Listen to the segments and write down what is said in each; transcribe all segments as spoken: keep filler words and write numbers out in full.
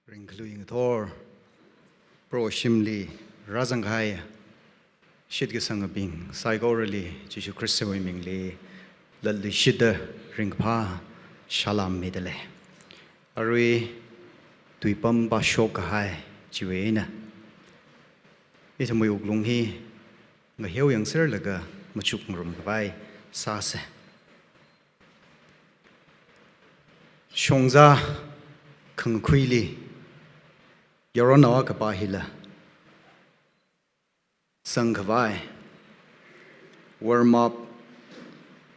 Ringkhalui ngathor, Proho shimli rāzangkahai shitkasangabing saikorali Jishu Khristawui mingli latluishitda ringkaphā salam midalei. Arui tuipam pāshokkahai chiwui eina ithumwui wuklung hi ngaheo yangserlaga machukngarumkhavai sāsa. Shongzā khangkhuili yaronao akha pā hila zangkhavai warm up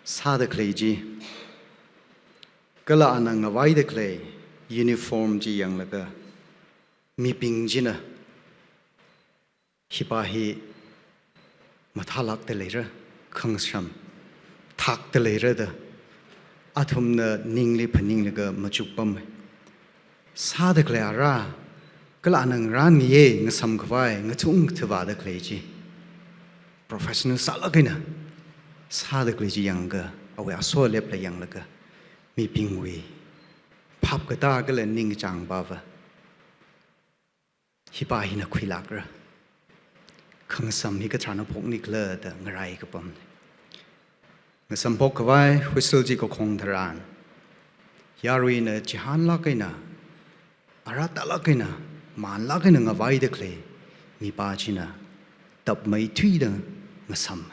sāda khalei chi, kala ana ngavaida khalei uniform chi yanglaga mibing china hipā hi mathālākda leira, khangasham thakda leira da athumna ningli phaninglaga machukpam. Sāda khalei ara, kala ana ngarān ngayei ngasamkhavai, ngachung kathāvāda khalei chi, professional sālāk eina sāda khalei chi yanglaga, awui aso alepla yanglaga, mibingwui phap katā kala ningkachāng pāva hipā hina khuilākra. Khangasham hi kathāna phoknikhala da ngarai kapamna. Ngasam phokkhavai whistle chi kakhong tharan, yaruina chihānlāk eina, arātālāk eina, manlāk eina ngavaida khalei mipā china tapmeithuida ngasam.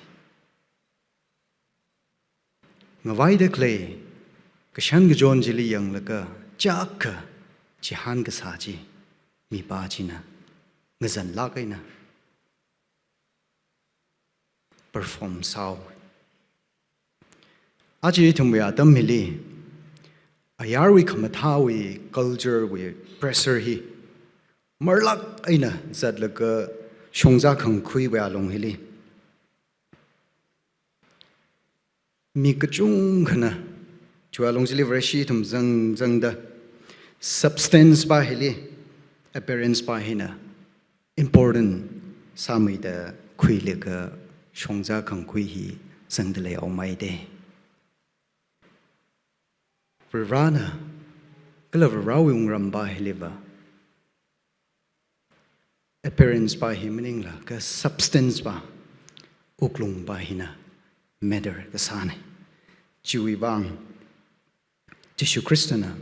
Ngavaida khalei kashan kachon chili yanglaga chākha chihān kasā chi mipā china ngazanlāk eina perform sāhaowa. Aja ithumwui atam hili, ayarwui khamathāwui culture wui pressure hi marlāk eina zatlaga shongzā khangkhuiwui alung hili mi kachungkhana, chiwui alung chili Vareshi ithum zang zangda, substance pā hili appearance pā hina important sāmeida khuilaga shongzā khangkhui hi zangda leihaomeida. Varivarana kala Varivarawui wungram pā hiliva appearance pā hi maningla, kha substance pā, wuklung pā hina matter kasāna. Chiwui vang Jishu Khristana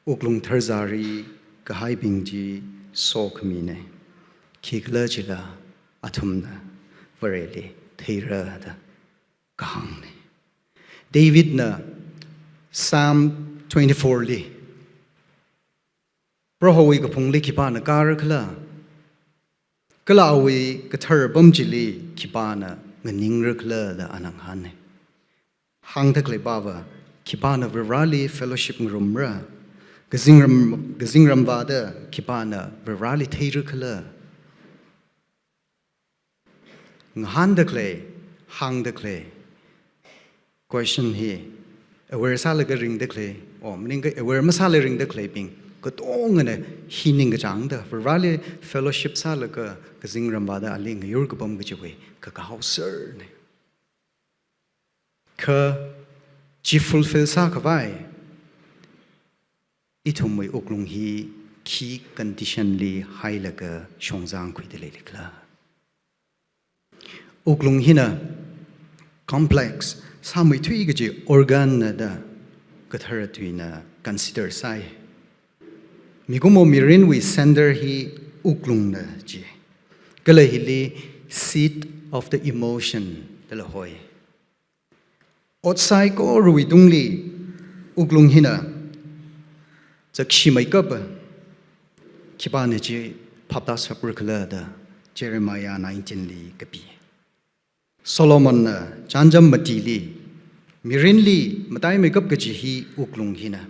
wuklung tharzari kahaibing chi sokhamina, khikhala chila athumna Vareli theira da kahāngna. Davidna Psalm twenty-four li, Prohowui kaphungli khipāna kārakhala, kala awui kathar apam chili khipāna nganingra khala da ana ngahāna. Hāngda khalei pāva, khipāna Varivarali fellowship ngarumra, kazingram, kazingram vāda khipāna Varivarali theira khala. Ngahānda khalei, hāngda khalei question hi aware sālaga ringda khalei, o maningakha aware masāla ringda khaleibing katongana hi ningkachāngda Varivarali fellowship sālaga kazingram vāda ali ngayur kapam kajiwui kakahao serna. Kha chi fulfill sākhavai ithumwui wuklung hi khi condition li hailaga shongzā khuida leikhala? Wuklung hina complex, sāmeithui kaji organ na da kathara tuina consider sāi. Mikumo mirinwui center hi wuklungna ji. Kala hili seat of the emotion dala hoi. Ot saikorawui tungli wuklung hina chakshimeikapa khipāna chi phaptāshapra khala da Jeremiah nineteen li kapi. Solomonna chānjam matili, mirinli mataimeikap kaji hi wuklung hina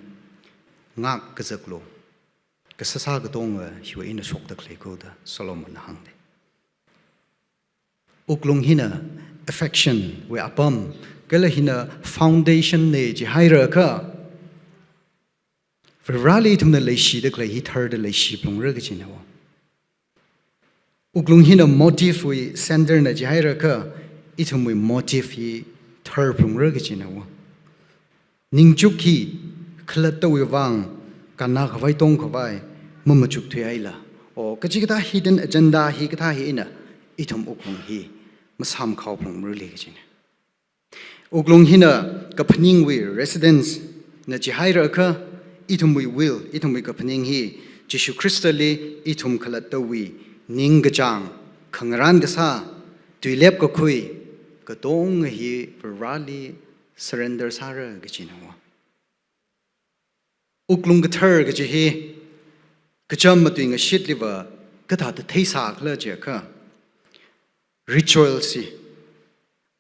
ngak kazaklu, kasāsā katonga hiwui eina shokda khalei kho da Solomonna hāngda. Wuklung hina affection wui apam, kala hina foundation na jihairakha, Varivarali ithumna leishida khalei hi tharda leishi phalungra kajina wo. Wuklung hina motive wui center na jihairakha, ithumwui motive hi thar phalungra kajina wo. Ningchuk hi khalattawui vang Kannā khavai tongkhavai mamachuk thuihaila. O kachikathā hidden agenda hikathā hi eina ithum wuklung hi masāmkhao phalungmarali kajina. Wuklung hina kaphaningwui residence na chihairakha, ithumwui will, ithumwui kaphaning hi Jishu Khristali ithum khalattawui ningkachāng, khangarān kasā, tuilep kakhui, katonga hi Vareli surrender sāra kajina. Wuklung kathar kaji hi kachām matuingashitliva kathāda theisākhala jiakha, rituals hi,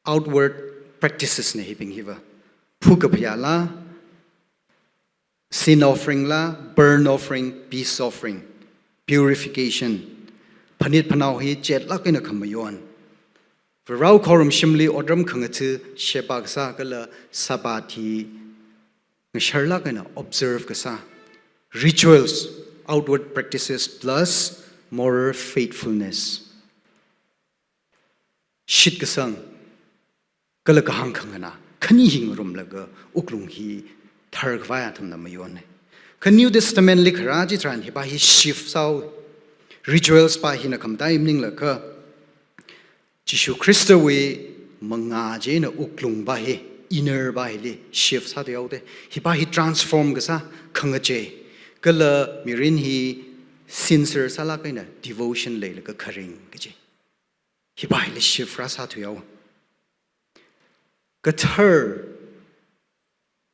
outward practices na hibing hiva, phu kaphayāla, sin offering la, burnt offering, peace offering, purification, phanit phanao hi chetlāk eina khamayon, Varewui khorumshimli otram khangatha sheba kasā kala Sabbath hi ngasharlāk eina observe kasā. Rituals, outward practices plus moral faithfulness. Shitkasang kala kahāng khanganā khani hi ngarumlaga wuklung hi tharkhavai athumna mayonna. Kha New Testament li kharā chitharan hipa hi shift sāhaowa. Rituals pa hina khamataiya maninglaga, Jishu Khristawui mangā china wuklung pa hi, inner pa hili shift sāthuihaoda. Hipa hi transform kasā, khangachei, kala mirin hi sincere sālāk eina devotion leilaga kharing kaji, hipa hili shift rāsāthuihaowa. Kathar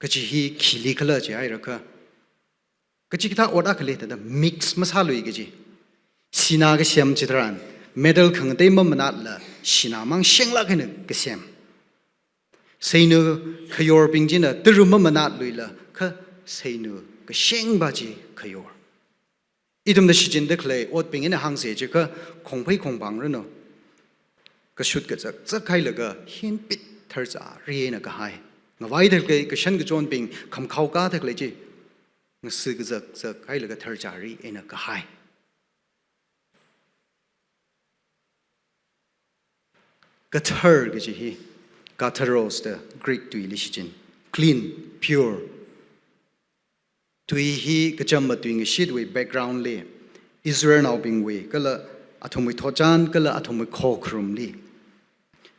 kaji hi khili khala jihairakha, kachikathā ot akhali thāda mix masālui kaji. Sinā kasem chitharan, metal khangatei mamanatla, sinā mang shenglāk eina kasem. Seinu khayorbing china tara mamanatluila, kha seinu kasheng pa chi khayor. Ithumna shichinda khalei otbing eina hāngsa chiakha, khongphei khongpāng ranu, kashut kazak zakhailaga hinpit tharchari eina kahai. Ngavaida khalei kashan kachonbing khamkhao kāda khalei chi, ngasi kazak zakhailaga tharchari eina kahai. Kathar kaji hi, katharos da Greek tuili shichin, clean, pure. Tui hi kachām matuingashitwui background li, Israelnaobingwui kala athumwui thotchan kala athumwui khokharumli,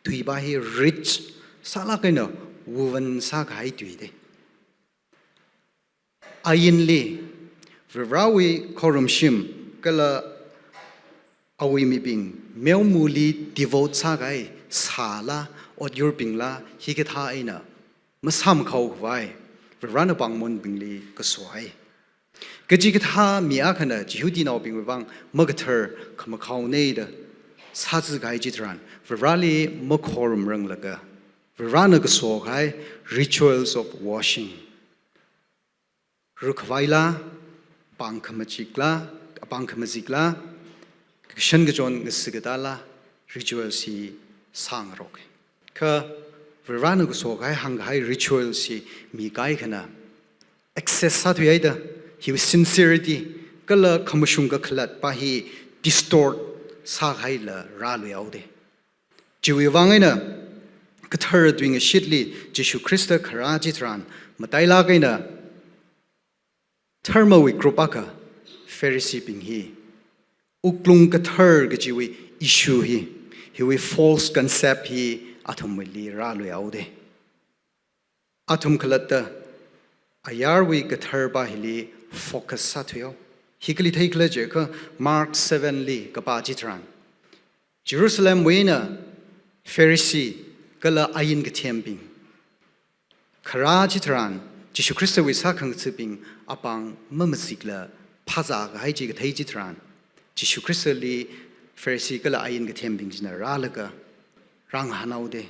tui pa hi rich sālāk eina woven sākahai tuida. Ainli, Varewui khorumshim kala awui mibing meomali devote sākahai sāla, otyurbingla, hikathā eina masāmkhaokhavai, Varena pāngmonbingli kasohai. Kachikathā mi akhana Jihudinaobingwui vang makathar khamakhaona da sāzakahai chitharan, Vareli makhorumranglaga, Varena kasohai rituals of washing, rākhavaila, pāng khamazikla, pāng khamazikla, kashan kachon ngasi katāla, rituals hi sāngarok. Kha Varena kasohai hāngkahai rituals hi mi kaikhana access sāthuihaida, hiwui sincerity kala khamashung kakhalat pa hi distort sākahaila rāluihaoda. Chiwui vang eina kathar tuingashitli Jishu Khrista kharā chitharan, matailāk eina dharmawui group akha, Phariseebing hi, wuklung kathar kajiwui issue hi, hiwui false concept hi athumwuili rāluihaoda. Athum khalatta ayarwui kathar pa hili focus sāthuihaowa. Hi kali theikhala jiakha, Mark seven li kapā chitharan, Jerusalemwui eina Pharisee kala ain kathembing kharā chitharan, Jishu Khristawui sākhangathabing apāng mamazikla phazākahai chi kathei chitharan, Jishu Khristali Pharisee kala ain kathembing china rālaga rāngahānhaoda.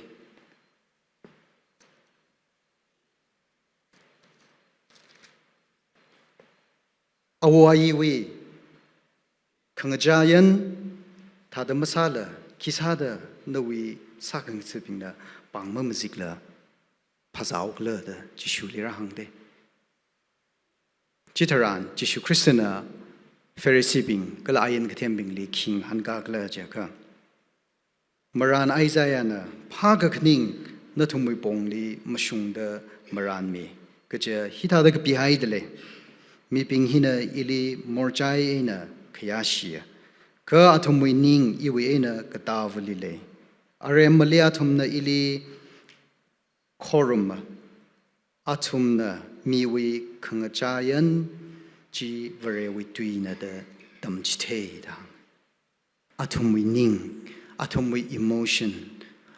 Awo ayiwui khangachā yan thāda masāla, khi sāda nawui sākhangathabingna pāng mamazikla phazāhaokhala da Jishuli rāhāngda. Chitharan Jishu Khristana Phariseebing kala ain kathembingli khi ngahānkakhala jiakha, marān Isaiahna phākakhaning nathumwui pongli mashungda marānmi, kaja hithāda kapihaida lei: Mibing hina ili morchai eina khayāshiya, kha athumwui ning iwui eina katāvali lei. Aremmali athumna ili khoruma, athumna miwui khangachāyan chi Varewui tuina da tamchithei da. Athumwui ning, athumwui emotion,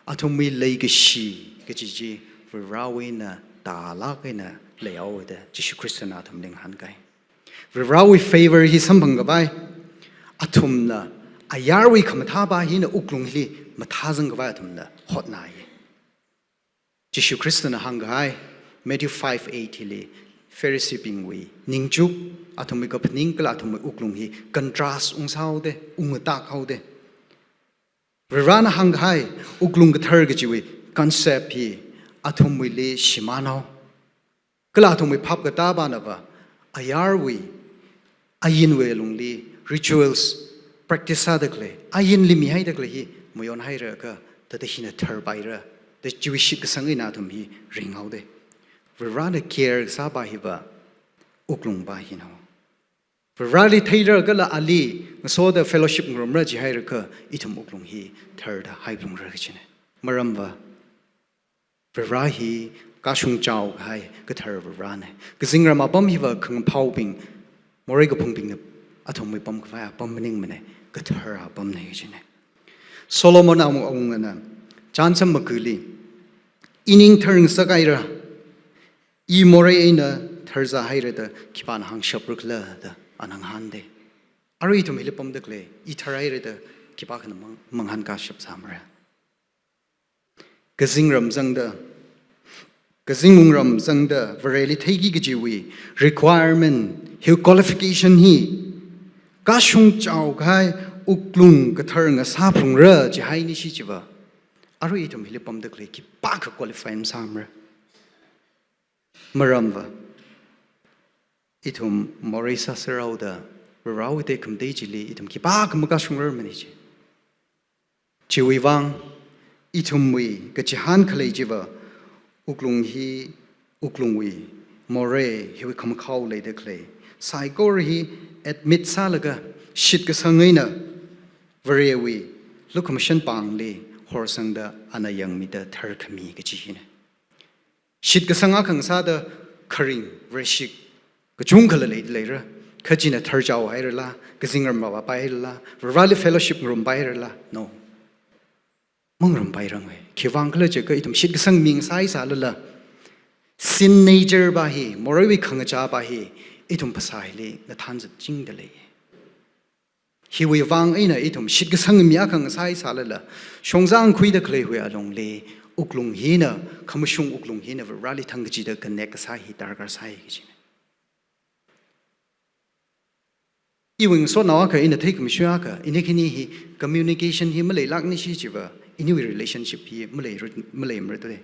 athumwui leikashi kaji chi Varewui eina tālāk eina leihaowa da Jishu Khristana athumli ngahānkai. Varewui favor hi samphangkhavai, athumna ayarwui khamathā pa hina wuklung hili mathāzangkhavai athumna hotnai. Jishu Khristana hāngkahai Matthew five eight hili Phariseebingwui ningchuk, athumwui kaphaning kala athumwui wuklung hi contrast ungsāhaoda, ungtak haoda. Varena hāngkahai wuklung kathar kajiwui concept hi athumwuili shimānhao. Kala athumwui phap katā panava ayarwui, ainwui lungli rituals practice sāda khalei, ainli mihaida khalei hi mayonhaira kha, thāda hina tharpaira da chiwui shitkasang eina athum hi ringhaoda. Varena care kasā pa hiva wuklung pa hinao. Vareli theira kala ali ngasoda fellowship ngarumra jihaira kha, ithum wuklung hi tharda haiphalungra kajina. Maramva Vare hi kashung chaokahai kathar Varena. Kazingram apam hiva khangaphaobing, morei kaphungbingna athumwui pamkhavai apam maningmana, kathar apamna kajina. Solomon awungana chānsam maguli, "I ning tharngasakhaira, i morei eina tharzāhaira da khipāna hāngshapra khala?" da ana ngahānda. Arui ithum hili pamda khalei, i tharhaira da khipākhana mang-, mangahānkashap sāmara? Kazingram zangda, kazingram zangda Vareli theiki kajiwui requirement, hiwui qualification hi kashung chaokahai wuklung kathar ngasāphalungra jihaina shi chiva, arui ithum hili pamda khalei khipākha qualify masāmara. Maramva ithum morei sāserhaoda Varewui tekhamatei chili ithum khipākha makashungrarmana chi. Chiwui vang ithumwui kachihān khalei chiva wuklung hi, wuklungwui morei hiwui khamakhao leida khalei saikora hi admit sālaga shitkasang eina Varewui lukhamashan pāngli horsangda ana yangmida tharkhami kaji hina. Shitkasang akha ngasāda kharing, Vareshik kachungkhala leida leira. Kha china tharchaohairala, kazingram vāvāpaihairala, Vareli fellowship ngarumpaihairala? No. Mangarumpairangai. Khiwuivang khala jiakha ithum shitkasang mi ngasāi sālala, sin nature pa hi, moreiwui khangachā pa hi ithum phasā hili ngathānzatchingda lei. Hiwui vang eina ithum shitkasang mi akha ngasāi sālala, shongzā ngakhuida khaleiwui alungli wuklung hina, khamashung wuklung hina Vareli thangkachida connect kasā hi darkar sāi kajina. Iwui ngasotnao akha, ina theikhamashung akha, ini khani hi communication hi maleilākna shi chiva, iniwui relationship hi malei, maleimarada.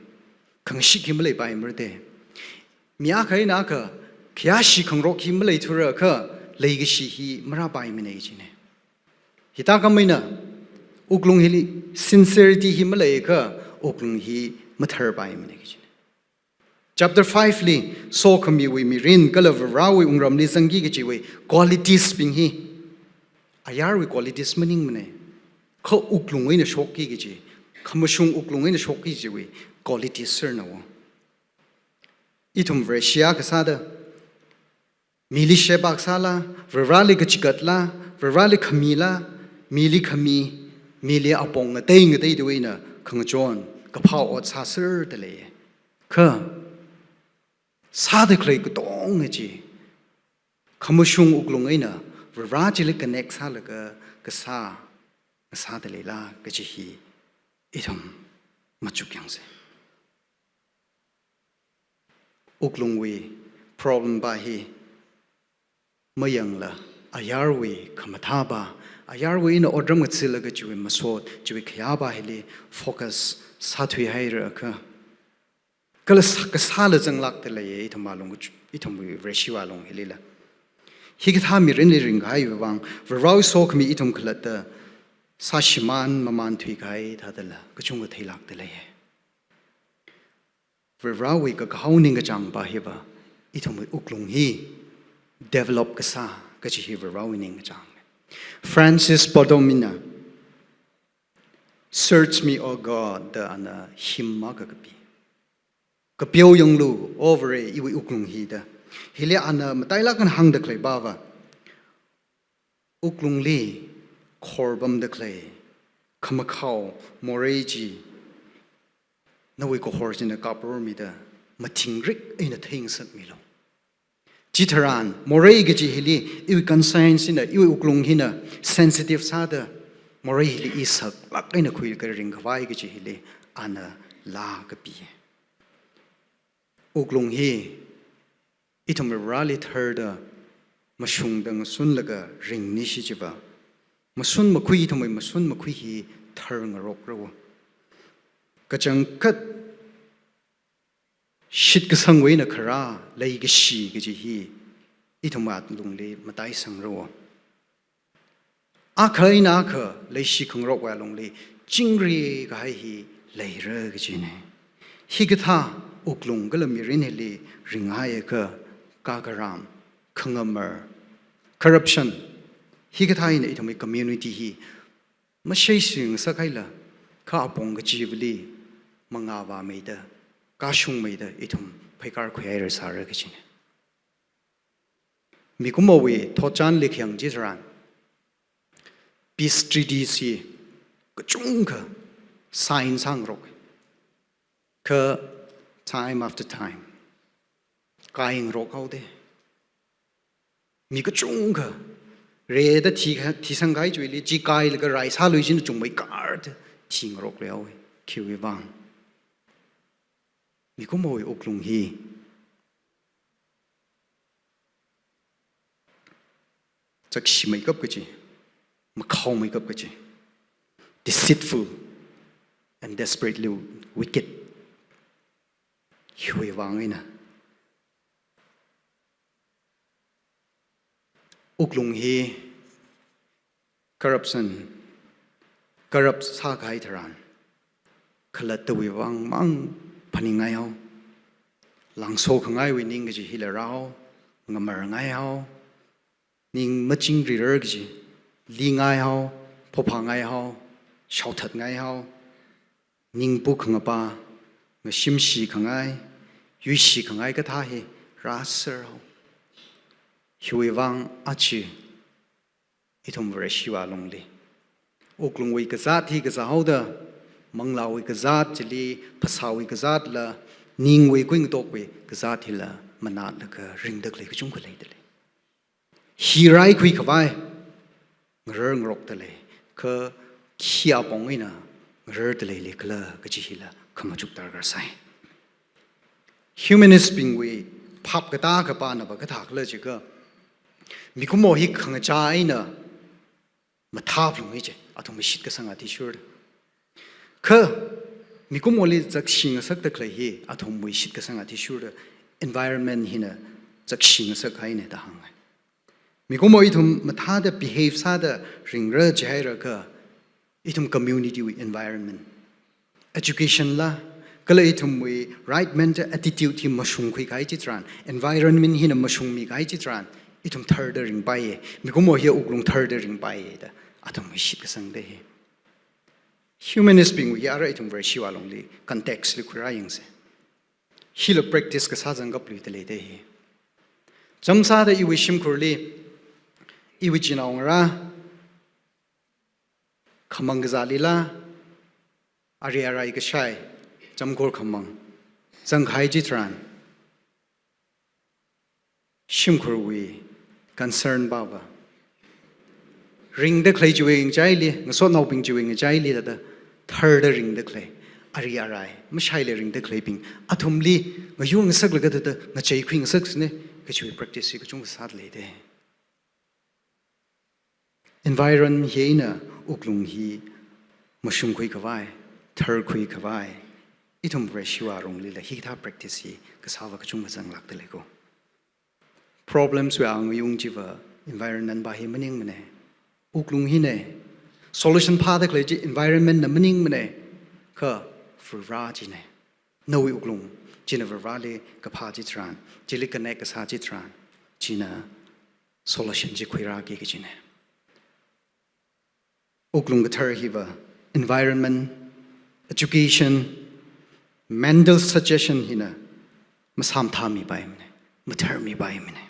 Khangashik hi maleipaimara da. Mi akha eina akha khayāshi khangarok hi maleithura kha leikashi hi marāpaimana kajina. Hithākhamei eina wuklung hili sincerity hi maleiakha wuklung hi matharpaimana kajina. Chapter five li sokhamiwui mirin kala Varewui wungramli zangki kajiwui qualities bing hi ayarwui qualities maningmana. Kha wuklung eina shokki kaji, khamashung wuklung eina shokki kajiwui qualities sārnao. Ithum Vareshi akha sāda, mili sheba kasāla, Vareli kachigatla, Vareli khamila, mili khami, mili apong ngatei ngateida eina khangachon, kaphā ot sāserda lei. Kha sāda khalei katonga chi khamashung wuklung eina Vare chili connect sālaga kasā, ngasāda leila kaji hi ithum machukyangsa. Wuklungwui problem pa hi mayangla, ayarwui khamathā pa, ayarwui eina otram ngathalaga chiwui masot, chiwui khayā pa hili focus sāthuihaira kha, kala sā, kasāla zanglākda leiya ithum alung, ithumwui Vareshiwui alung hilila. Hikathā mirinli ringkahaiwui vang, Varewui sokhami ithum khalatta sāshimān mamānthuikahai thādala kachungkha theilākda leiya. Varewui kakahao ningkachāng pa hiva, ithumwui wuklung hi develop kasā kaji hi Varewui ningkachāng. Francis Bottomna, "Search me, O God," da ana hymn akha kapi. "Kapeo yanglu, O Vare, iwui wuklung hi," da. Hili ana matailāk eina hāngda khalei pava, wuklungli khorpamda khalei khamakhao morei chi nawui kahor china kaprormida mathingrik eina theingasakmilu. Chitharan morei kaji hili iwui conscience hina, iwui wuklung hina sensitive sāda morei hili i saklāk eina khuilaga ringkhavai kaji hili ana laa kapi. Wuklung hi ithum Vareli tharda mashungda ngasunlaga ringnishi chiva, masun makhui, ithumwui masun makhui hi thar ngarokra. Kachangkhat shitkasangwui eina kharā leikashi kaji hi ithum alungli mataisangra. Akha eina akha leishi khangarokwui alungli chingri kahai hi leira kajina. Hikathā wuklung kala mirin hili ringaiakha kakaram, khangamar, corruption, hikathā hina ithumwui community hi masheishi ngasakhaila, kha apong kachivali mangāvāmeida, kashungmeida ithum pheikar khuihaira sāra kajina. Mikumowui thotchanli khayang chitharan, peace treaties hi kachungkha sign sāngarok. Kha time after time, kaingarok haoda. Mi kachungkha rida thi, thisangkahai chiwuili, chi kailaga rai sālui china chungmeikarda thingarokluihaowa. Khiwuivang? Mikumowui wuklung hi chakshimeikap kaji, makhaomeikap kaji, deceitful and desperately wicked. Hiwuivang eina wuklung hi corruption, corrupt sākahai tharan, khalattawui vang mang phaningngaihao, langso khangaiwui ning kaji hila rāhao, ngamarngaihao, ning machingrirar kaji, lingaihao, phophāngaihao, shaothatngaihao, ningpu khangapa, ngashimshi khangai, yuishi khangai kathā hi rāserhao. Hiwuivang aja ithum Vareshiwui alungli wuklungwui kazāt hi kazāhaoda, manglāwui kazāt chili, phasāwui kazātla, ningwui kuingatokvai kazāt hila manatlaga ringda khalei kachungkha leidalei. Hi raikhui khavai ngarar ngarokdalei, kha khi apong eina ngarardalei leikhala kaji hila khamachuk darkar sai. Humanist bingwui phap katā kapāna va kathā khala jiakha, mikumo hi khangachā eina mathāphalungi je, athumwui shitkasang athishurda. Kha mikumoli chakshi ngasakda khalei hi athumwui shitkasang athishurda, environment hina chakshi ngasakhaina da hānga. Mikumo ithum mathāda behave sāda ringra jihaira kha, ithum community wui environment, education la, kala ithumwui right mental attitude hi mashungkhui kahai chitharan, environment hina mashungmi kahai chitharan, ithum tharda ringpaiya, mikumo hi wuklung tharda ringpaiya da athumwui shitkasangda hi. Humanist bingwui ara ithum Vareshiwui alungli context li khuirā yangsa. Hila practice kasā zangkapluidalei da hi. Chamsāda iwui shimkhurli, iwui chinaongarā, khamang kazālila, ari arai kashai, chamkhur khamang zangkahai chitharan, shimkhurwui concern pava, ringda khalei chiwui ngachaili, ngasotnaobing chiwui ngachaili thāda tharda ringda khalei, ari arai mashaila ringda khaleibing athumli ngayur ngasaklaga thāda ngacheikhui ngasaksina kajiwui practice hi kachungkha sādalei da. Environment hina wuklung hi mashungkhui khavai, tharkhui khavai, ithum Vareshiwui alunglila hikathā practice hi kasāva kachungkha zanglākdalei ko. Problems wui angayung chiva environment pa hi maningmana. Wuklung hina. Solution phāda khalei chi environment na maningmana. Kha Vare china. Nawui wuklung china Vareli kaphā chitharan, chili connect kasā chitharan, china solution chi khuirāki kajina. Wuklung kathar hiva environment, education, mental suggestion hina masāmathāmipaimana, matharmipaimana.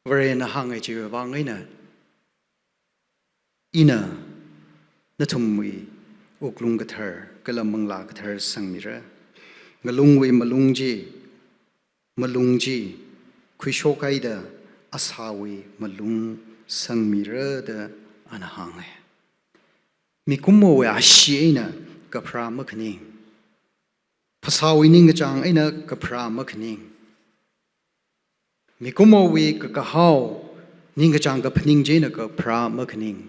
Varena hānga chiwui vang eina, ina nathumwui wuklung kathar kala manglā kathar sangmira. Ngalungwui malung chi, malung chi khuishokhaida asāwui malung sangmira da ana hānga. Mikumowui ashee eina kapharā makhaning, phasāwui ningkachāng eina kapharā makhaning, mikumowui kakahao ningkachāng kaphaning china kapharā makhaning,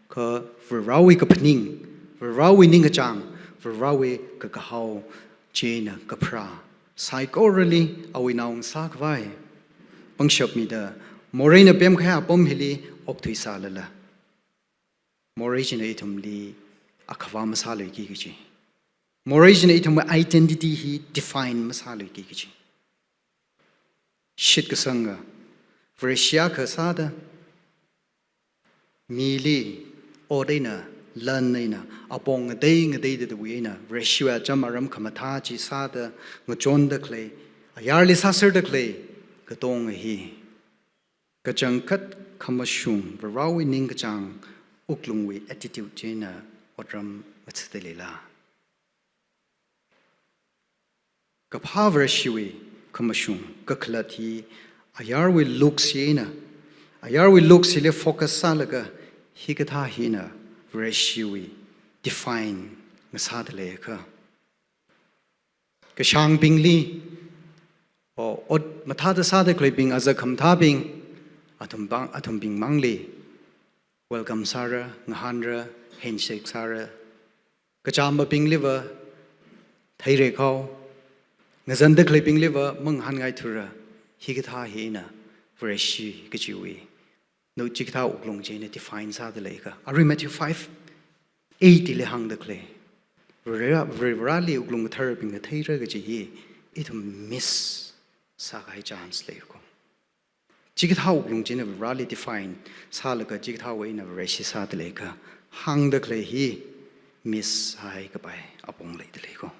kha Varewui kaphaning, Varewui ningkachāng, Varewui kakahao china kapharā saikorali awui nao ngasākhavai pangshap mida, moreina pemkahai apam hili okthuisālala, morei china ithumli akhavā masāluiki kaji. Morei china ithumwui identity hi define masāluiki kaji. Shitkasanga Vareshi akha sāda, mili ot eina, lan eina, apong ngatei ngateidawui eina Vareshiwui acham aram khamathā chi sāda ngachonda khalei, ayarli sāserda khalei katonga hi kachangkhat khamashung Varewui ningkachāng wuklungwui attitude china otram mathāda leila? Kaphā Vareshiwui khamashung kakhalat hi ayarwui looks eina, ayarwui looks hili focus sālaga hikathā hina Vareshiwui define ngasāda leiakha, kashāngbingli, o, ot mathāda sāda khaleibing, aza khamathābing, athum bang, athumbing mangli welcome sāra, ngahānra, handshake sāra. Kachāmbabingliva theirekhao, ngazanda khaleibingliva mangahānngaithura. Hikathā hina Vareshi kajiwui, no, chikathā wuklung china define sāda leiakha, arui Matthew five eight li hāngda khalei, Vare, Vare, Vareli wuklung katharbingna theira kaji hi ithum miss sākahai chance leiko. Chikathā wuklung china Vareli define sālaga chikathāwui eina Vareshi sāda leiakha, hāngda khalei hi miss sākapai apong leida leiko.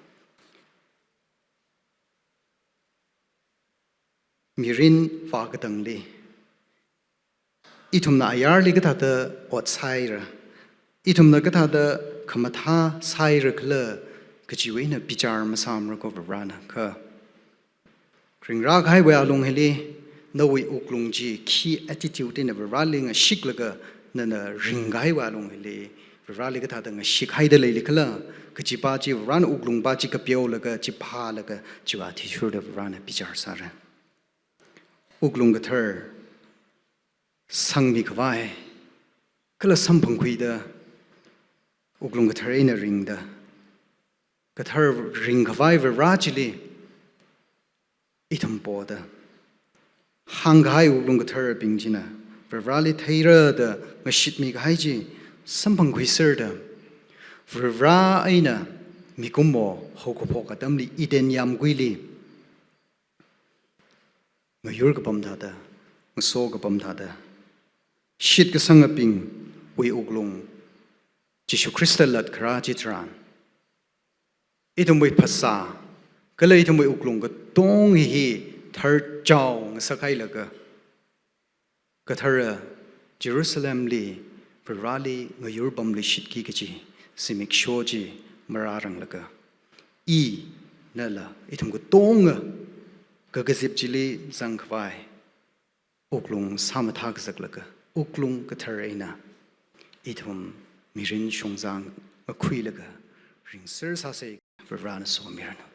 Mirin vākatangli, ithumna ayarli kathāda ot sāhaira, ithumna kathāda khamathā sāhaira khala kajiwui eina bichar masāmarako Varena, kha ringrākahaiwui alung hili, nawui wuklung chi khi attitude eina Vareli ngashiklaga nana ringkahaiwui alung hili, Vareli kathāda ngashikhaida leili khala kajipa chi, Varena wuklungpa chi kapeolaga, chi phālaga, chiwui athishurda Varena bichar sāra. Wuklung kathar sangmikhavai kala samphangkhuida, wuklung kathar eina ringda, kathar ringkhavai Vare chili ithum poda, hāngkahai wuklung katharbing china Vareli theira da ngashitmikahai chi samphangkhuiserda, Vare eina mikumo haokaphok atamli Eden yāmguili ngayur kapam thāda, ngaso kapam thāda, shitkasangabingwui wuklung Jishu Khrista latkharā chitharan, ithumwui phasā kala ithumwui wuklung katonga hi tharchao ngasakhailaga, kathara Jerusalemli Vareli ngayur pamluishitki kaji zimiksho chi marāranglaga, inala ithum katonga kakazip chili zangkhavai wuklung sāmathā kazaklaga, wuklung kathar eina ithum mirin shongzā ngakhuilaga ringser sāsa. Varena somiranu.